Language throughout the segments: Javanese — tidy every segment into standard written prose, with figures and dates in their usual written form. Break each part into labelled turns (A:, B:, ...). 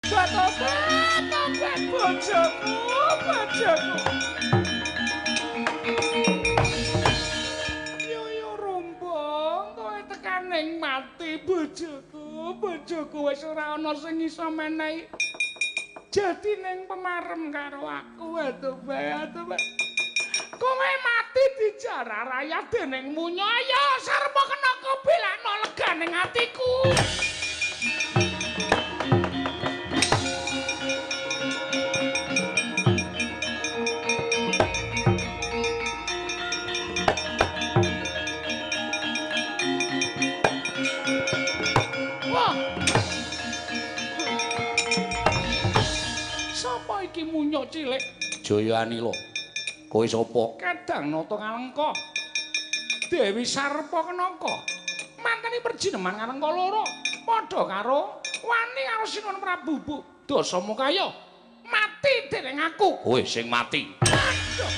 A: Tobat, tobat bojoku, bojoku. Yoyo rombong kowe tekaning mati bojoku, bojoku wis ora ana sing iso menehi jati ning pemarem karo aku. Tobat, tobat. Kowe mati dijarah raya dening munyo. Ayo Sarpa Kenaka belakno leganing atiku. Wah. Sapa iki munyo cilik?
B: Jaya Anila. Kowe sapa?
A: Kadang Nata Ngalengka. Dewi Sarpa Kenaka. Manteni perjineman Ngalengka loro. Padha karo wani karo Sinuwun Prabu Dasamukaya. Mati dening aku.
B: Kowe sing mati.
A: Aduh.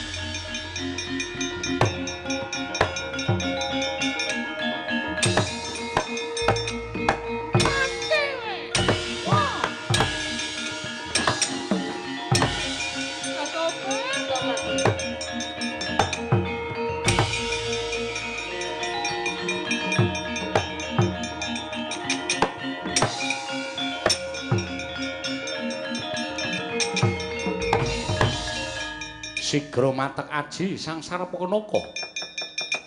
A: Mati we. Wah. Tobat, tobat.
B: Sigra matek aji Sang Sarpa Kenaka.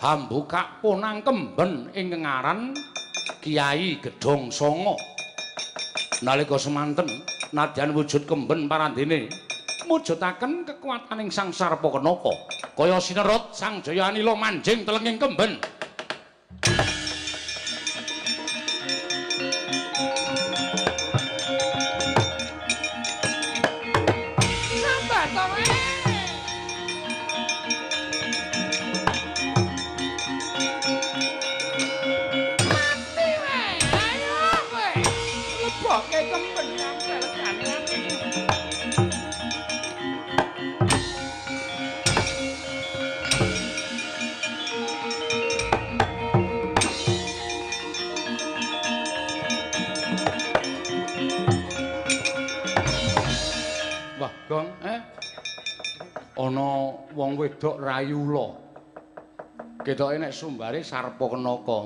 B: Hambukak ponang kemben ing ngaran Kiai Gedhong Sanga. Nalika semanten nadyan wujud kemben parandene mujudaken kekuataning Sang Sarpa Kenaka. Kaya sinerut Sang Jaya Anila manjing telenging kemben.
A: Sabar to we. Mati we. Ayo kowe. Lebokke kemben kabeh legane atiku.
B: Wah, Gong, Ana wong wedok rayula. Ketoke nek sumbare Sarpa Kenaka.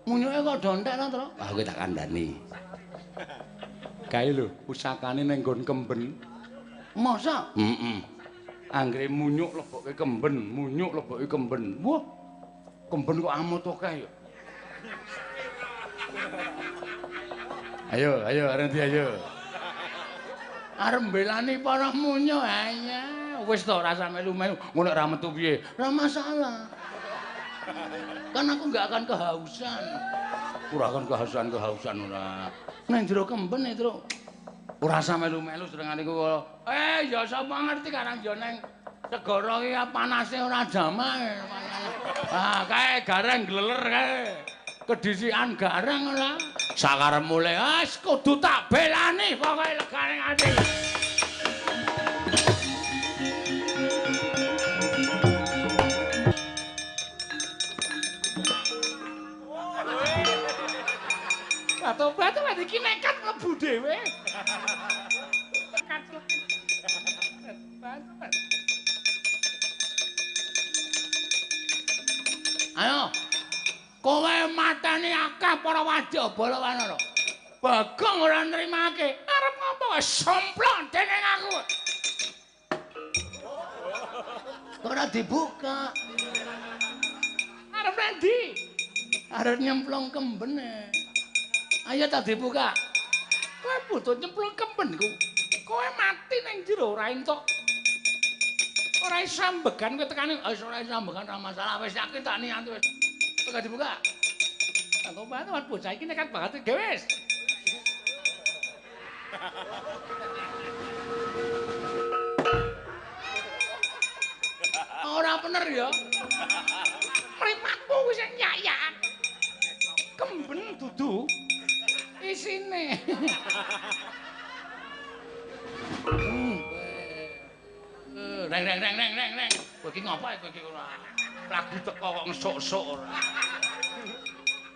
B: Munyuke kok dontek ta, Tru? Ah, kowe tak kandhani. Kae lho, pusakane ning nggon kemben. Masa? Heeh. Anggere munyuk lebokke kemben, munyuk lebokke kemben. Wah. Kemben kok amot akeh ya. Ayo, ayo arep ndi ayo. Arep mbelani para munyuk ayo. Wis to ora usah melu-melu. Ngono nek ra metu piye? Ora masalah. Kan aku enggak akan kehausan. Ora akan kehausan ora. Nang jero kemben e, Tru. Ora usah melu-melu senengane ku. Ya sapa ngerti karang yo nang segara iki panase ora jamae. Ah, kae gareng gleler kae. Kedisikan gareng ora. Sakarepmu le, wis kudu tak belani pokoke legane ati.
A: Tobat, tobat iki nekat mlebu dhewe. Kaclek. Tobat.
B: Ayo. Kowe mateni akeh para wadyabala wanara. Bagong ora nrimake.
A: Arep ngopo? Somplok dening aku.
B: Ora dibuka.
A: Arep nang ndi?
B: Arep nyemplung kembene. Ayo tak dibuka.
A: Kowe butuh nyemplung kembenku. Kowe mati ning jero ora entuk. Ora iso ambegan kowe tekane.
B: Wis ora iso ambegan ora masalah. Wis yakin tak niat wis. Kok dibuka?
A: Tobat, tobat bocah iki nekat banget ge wis.
B: Ora bener ya.
A: Mripatmu wis nyak-nyakan. Kemben dudu isine.
B: Reng reng reng reng reng reng. Kowe iki ngopo kowe iki ora? Lagi teko kok ngesuk-esuk ora.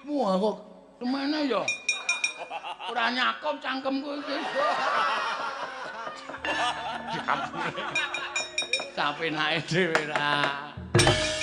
B: Wah kok kemana ya? Ora nyakom cangkemku iki. Diampune. Sapenake dhewe ra.